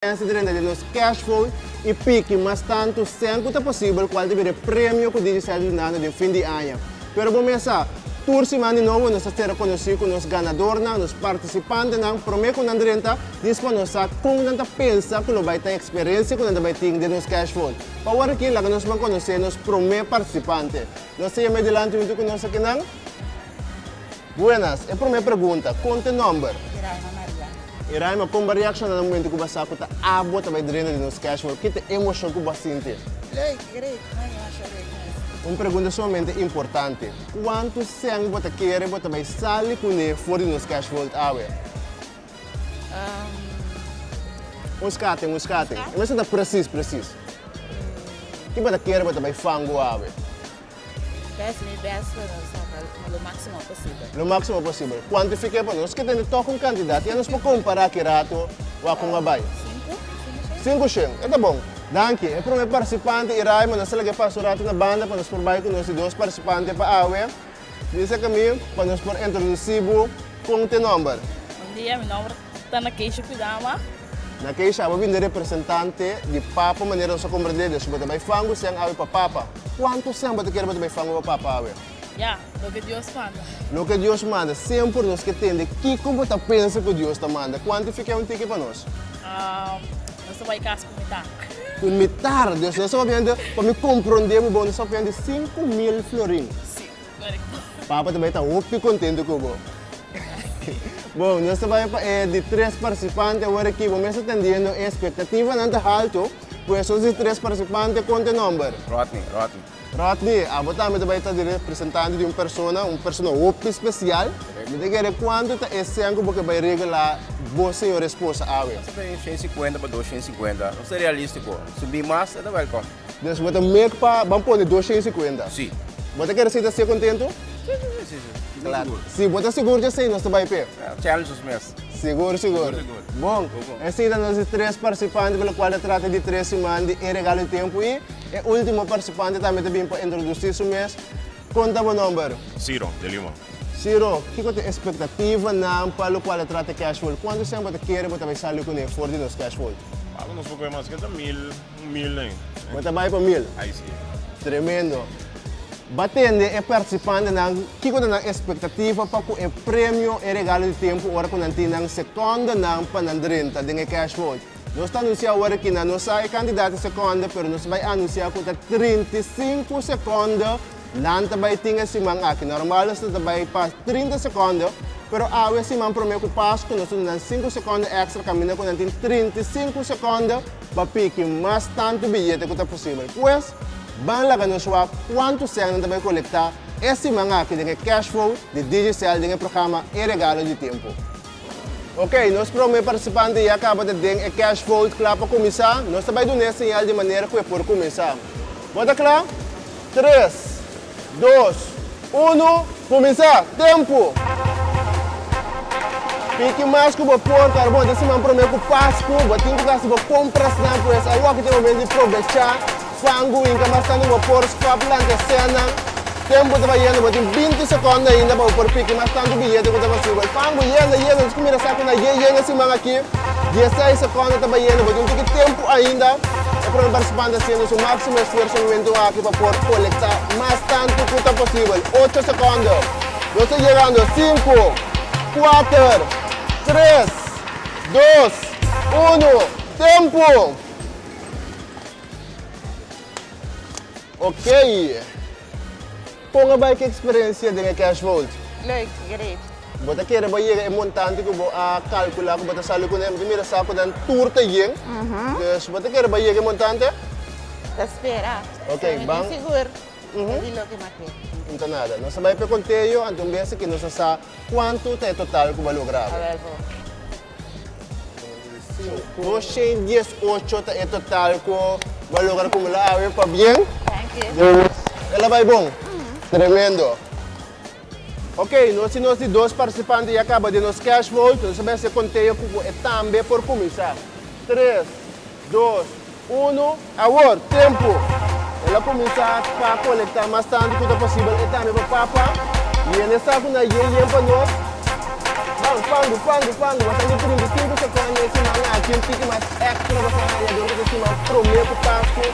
Chèns di drenta den nos cash vault i piki mas tantu sèn ku ta posibel kual ta bira e premio ku Digicel ta dunando den fin di aña. Pero bo mes sa, tur siman di nobo nos ta sera konosí ku nos ganadornan, nos partisipantenan, promé ku nan drenta, dis pa nos sa kon nan ta pensa ku lo bai ta e eksperensia ku nan ta bai tin den nos cash vault. Pa awor aki laga nos ban konosé nos promé partisipante. Nos ta yama e dilanti huntu ku nos akinan. Buenas, e promé pregunta, kon t'e nòmber? Iraima Maria. Iraima, kon bo a reakshoná na momentu ku bo a sa ku ta abo ta bai drenta di nos cash vault? Ki ta e emoshon ku bo a sinti? Leuk, great, mi a masha leuk mes. Un pregunta sumamente importante, kuantu sèn bo ta kere bo ta bai sali kuné for di nos cash vault awe? Un skating, un skating. E mester ta presis, presis. Ki bo ta kere bo ta bai fangu awe? Best mi best pa nos saka lo máximo posibel. Lo máximo posibel. Kuantifiké pa nos. Nos ke tende tòg un kantidat. Ya nos por kompará ki rato wak kon a bai. Sinku, sinku shen. Sinku shen. E ta bon. Danki. E promé partisipante i Raymond nos ta laga e pasa un rato na banda pa nos por bai ku nos di dos partisipante pa awe. Bisa ku mi pa nos por introdusí bo kon t'e nòmber. Bon dia, mi nòmber ta Nakeisha Kuidama. Nakeisha, abo bini representante di Papa manera nos a komprendé dus bo ta bai fangu sèn awe pa Papa. Kuantu sèn bo ta kere bo ta bai fangu pa Papa awe? Ya, loke Dios manda. Loke Dios manda. Semper nos ke tende kiko bo ta pensa ku Dios ta manda. Kuantifiké un tiki pa nos. Nos ta bai kas ku mitar. Ku mitar. Dus nos ta papiando, pa mi komprondé bo bon, nos ta papiando di 5000 florin. Si, korekto. Papa ta bai ta hopi kontento ku bo. Bon, nos ta bai pa e di tres partisipante awor aki. Bo mes ta tendiendo e espektativanan ta halto. Pues nos di tres partisipante, kon ta e nòmber? Rodney, Rodney. Rodney, abo tambe ta bai ta di representante di un persona, un persona hopi spesial. Mi ta kere kuantu ta e sèn ku bo ke bai regalá bo señor esposa awe? Nos ta pidi 150 pa 250. Nos ta realístiko. Si bin mas, e ta wèlkòm. Dus bo ta mek pa ban pone 250? Si. Bo ta kere si ta si'e kontentu? Si, si, si, si, si. Klaar. Si bo ta sigur dje esei, nos ta bai p'e. Challenge nos mes. Sigur, sigur. Bon, esei ta nos di tres participante pa locual ta trata di tres siman di E Regalo di Tempo y e ultimo participante tambe ta bin pa introduci su mes. Con ta bo nomber? Ciro, de Lima. Ciro, kico ta e expectativanan pa locual ta trata Cash Vault? Cuanto sèn bo ta kere bo ta bai sali cune for di nos Cash Vault? Pago nos por coge mas ke ta mil. Un mil den. Bo ta bai pa mil? Ai si. Tremendo. Ba tende e participantenan kiko ta nan expectativa pa cu e premio, e regalo di tempo ora cu nan tin nan secondanan pa nan drenta den e cash vault. Nos ta anuncia awor aki nan no sa e cantidad di seconda pero nos ta bai anuncia cu ta 35 seconda nan ta bai tin e siman aki. Normal nos ta bai pa 30 seconda pero awe siman prome cu Pascu nos ta duna nan sinku seconda extra caminda cu nan tin 35 seconda pa piki mas tantu biyete ku ta posibel. Pues, ban laga nos wak kuantu sèn nan ta bai kolektá e siman aki den e cash flow di Digicel den e programa E Regalo di Tempu. Ok, nos promé partisipante ya kaba ta den e cash vault kla pa kuminsá. Nos ta bai dun'é e señal di manera ku e por kuminsá. Bo ta kla? Tres, dos, unu, kuminsá! Tempu! Piki mas ku bo por, karo bo ta siman promé ku Pasku, bo tin ku hasi bo komprasnan, pues awor ku ta e momento di probechá, fangu hinka mas tantu bo por, skòp lanta e sènnan. Tempu ta bai yendo, bo tin binti sekònde ainda pa bo por piki mas tantu biyete ku ta posibel. Fangu yenda, yenda, nos ku mira sa ku na ye yenda siman aki. Dieseis sekondo ta bayendo, bo tin un tiki tempu ainda. E prome partisipante hasiendo su máksimo esfuerso e momento aki pa por kolektá mas tantu ku ta posibel. Ocho sekondo. Nos ta yegando. Sinku, kuater, tres, dos, unu. Tempu! Okey. Kon a bai ku eksperensia den e cash vault? Leuk, great. Bo ta kere bo yega e montante ku bo a kalkulá ku bo ta sali kuné? Mi ta mira sa ku nan tur ta yen. Dus bo ta kere bo yega e montante? Ta spera. Ok, ban. Mi tin sigur di loke mi a kere. No ta nada. Nos ta bai pa e konteo, anto un bes aki nos ta sa kuantu ta e total ku bo a logra. Awel bo. 218 ta e total ku bo a logra kumulá awe. Pabien. Thank you. El a bai bon? Tremendo. Ok, nos tin nos di dos partisipante ya kaba den nos cash vault. Nos ta bai hasi e konteo ku ku e tambe por kuminsá. Tres, dos, unu, awor! Tempu! El a kuminsá pa kolektá mas tantu ku ta posibel e tambe pa papa. Yena e saku na yen yen pa nos. Ban, fangu, fangu, fangu. Bo ta di 35 sekondo e siman aki, un tiki mas extra bo ta haña dor ku ta siman promé ku Pasku.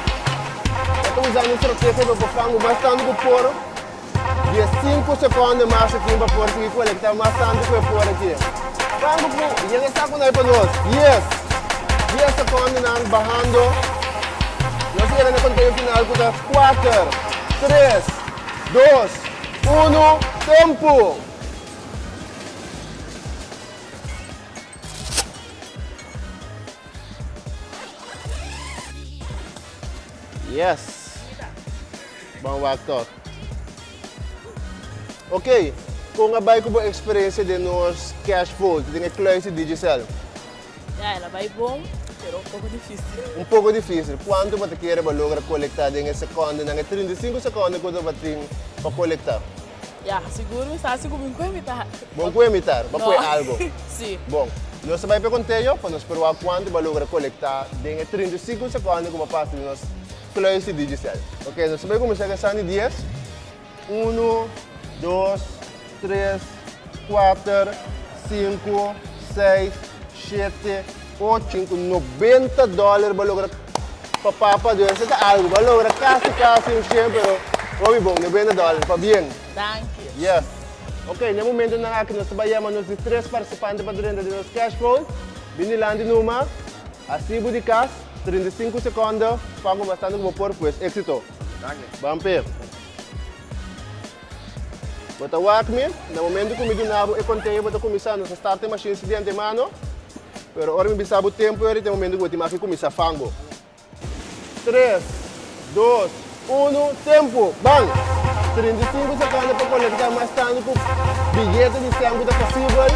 Bo ta usando un strategia pa por fangu mas tantu ku por. 15 sekondo mas e tin pa por sigui kolektá mas tantu ku e por aki. Fangu ku yega e sakunan ei pa nos. Dies, dies sekondonan bahando. Nos a yega na konteo final ku ta kuater, tres, dos, unu, tempu! Yes! Ban wak tok. Ok, kon a bai ku bo eksperensia den nos cash vault, den e kluis di Digicel? Ya, el a bai bon, pero un poko difisil. Un poko difisil. Kuantu bo ta kere bo logra kolekta den e sekondenan, e 35 sekonde ku bo tin pa kolekta? Ya, sigur mi sa si ku mi kue mitar. Bon kue mitar, bo kue algo. Si. Bon, nos ta bai pa e konteo pa nos proba kuantu bo a logra kolekta den e 35 sekonde ku bo pasa den nos kluis di Digicel. Ok, nos ta bai kuminsá ku esan di dies. Unu, dos, tres, kuater, sinku, seis, shete, ocho, sinku, nobenta dòler bo a logra pa papa dor. Esei ta algu, bo a logra kasi kasi un shen pero hopi bon, nobenta dòler, pabien. Danki. Yes. Ok, na e momentonan aki nos ta bai yama nos di tres partisipante pa drenta den nos cash vault. Bin dilanti numa, hasi bo di kas, 35 sekondo, pago mas tantu ku bo por, pues éksito. Ban p'e. Bo ta wak mi, na momento ku mi duna bo e konteo bo ta kuminsá, nos a start e mashin si di antemano, pero ora mi bisa bo tempu eri ta e momento ku bo tin mas ke kuminsá fango. Tres, dos, unu, tempu! Ban! 35 sekondo pa kolektá mas tantu ku biyete di sèn ku ta posibel.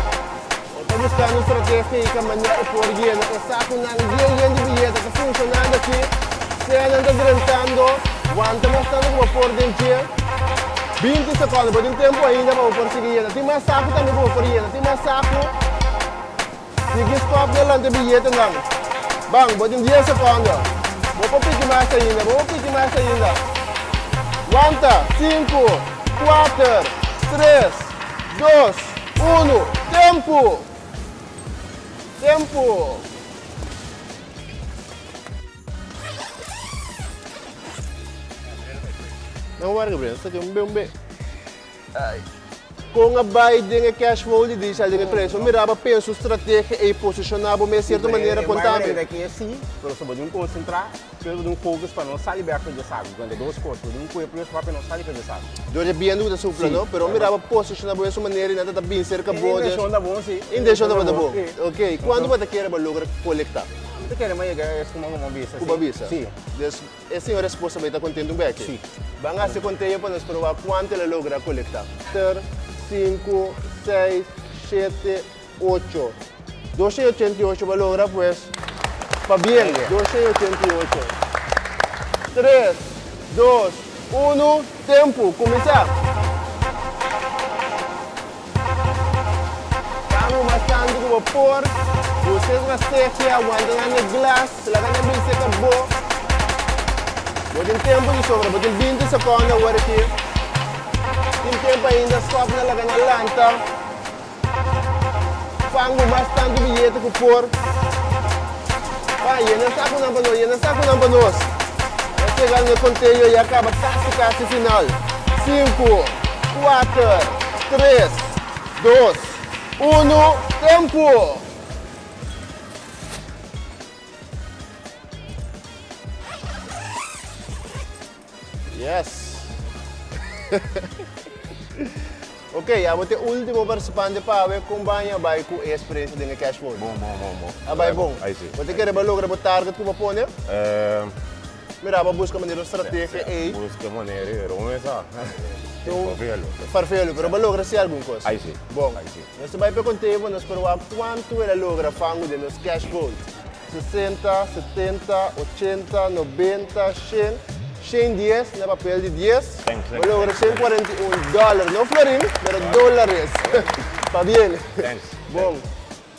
Bo ta buskando strategia i ka manera e por yena e sakunan yen yen di biyete ta funshonando aki. Sènnan ta drentando. Wanta mas tantu ku bo por den dje. 20 sekondo, bo tin tempu ainda pa bo por sigui yena. Tin mas saku tambe ku bo por yena. Tin mas saku. Sigui stòp delante biyetenan. Ban, bo tin dies sekondo. Bo por piki mas ainda, bo por piki mas ainda. Wanta, sinku, kuater, tres, dos, unu, tempu! Tempu! Nan warga bre, esaki un be un be. Ai. Kon a bai den e cash flow di Diesel den e prijs? Bo miraba pensa un strategia ei posiciona bo mes cierto manera con tambe. E ke si, pero so bo tin concentra, pero bo tin focus pa no sali bek pa dje saku. Cuenta dos cos, bo tin un cue plus pa no sali pa dje saku. Dor e bientu cu ta supla no? Pero bo miraba posiciona bo mes un manera y nan ta ta bin cerca bo. Intencion ta bon si. Intencion tabata bon. Ok, cuanto bo ta kere bo logra colecta? Mi ta kere ma yega es como bo bisa. Cu bo bisa? Si. Des. E señor esposa bay ta contento un beke? Sí. Ban haci conteo pa nos proba cuanto el a logra colecta. Ter, cinco, seis, shete, ocho. 288 bo a logra pues pabien. 288. Tres, dos, uno, tempo! Cuminsa! Tango mas tanto ku bo por. Usa e strategia, wanta nan e glas, laga nan bin seka bo. Bo tin tempu di sobra, bo tin 20 sekondo awor aki. Tin tempu ainda, stop nan laga nan lanta. Fango mas tantu biyete ku por. Pa, yena sakunan pa nos, yena sakunan pa nos. Nos yega na e konteo ya kaba kasi kasi final. Sinku, kuater, tres, dos, unu, tempu! Yes! Ok, abo ta e ultimo participante pa awe con baña bai cu e experiencia den e cash vote. Bon, bon, bon, bon. A bai bon? Ai si. Bo ta kere bo logra bo target cu bo pone? Eh. Mira, bo busca manera un strategia ey. Busca manera ey, pero un esa. Farfelo. Farfelo, pero bo logra si algun cos. Ai si. Bon. Ai si. Nos ta bai pa e conteo, nos por wak cuanto el a logra fango den nos cash vote. 60, 70, 80, 90, 100, 110 na papel di 10. Bo logra 141 dòler, no florin, pero dólares. Pabien. Bon.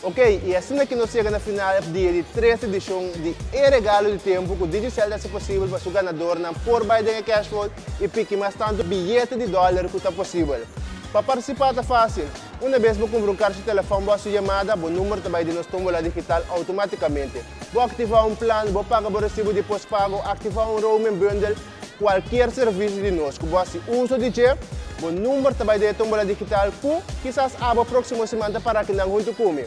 Ok, i asina ki nos yega na final di e di tres edishon di E Regalo di Tempu ku Digicel ta hasi posibel pa su ganadornan por bai den e cash vault i piki mas tantu biyete di dòler ku ta posibel. Pa partisipá ta fásil. Una bes bo kumpra un karchi telefòn bo hasi un yamada, bo number ta bai den nos tómbola digital outomátikamente. Bo aktivá un plan, bo paga bo resibo di postpago, aktivá un roaming bundle, kualkier servisio di nos ku bo hasi uso di dje, bo number ta bai den e tómbola digital ku kisas abo próksimo siman ta para akinan huntu ku mi.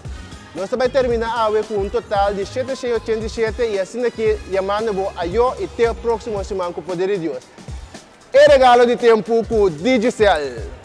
Nos ta bai terminá awe ku un total di 787 i asina ki yamando bo ayó i te próksimo siman ku poder di Dios. E regalo di tempu ku Digicel.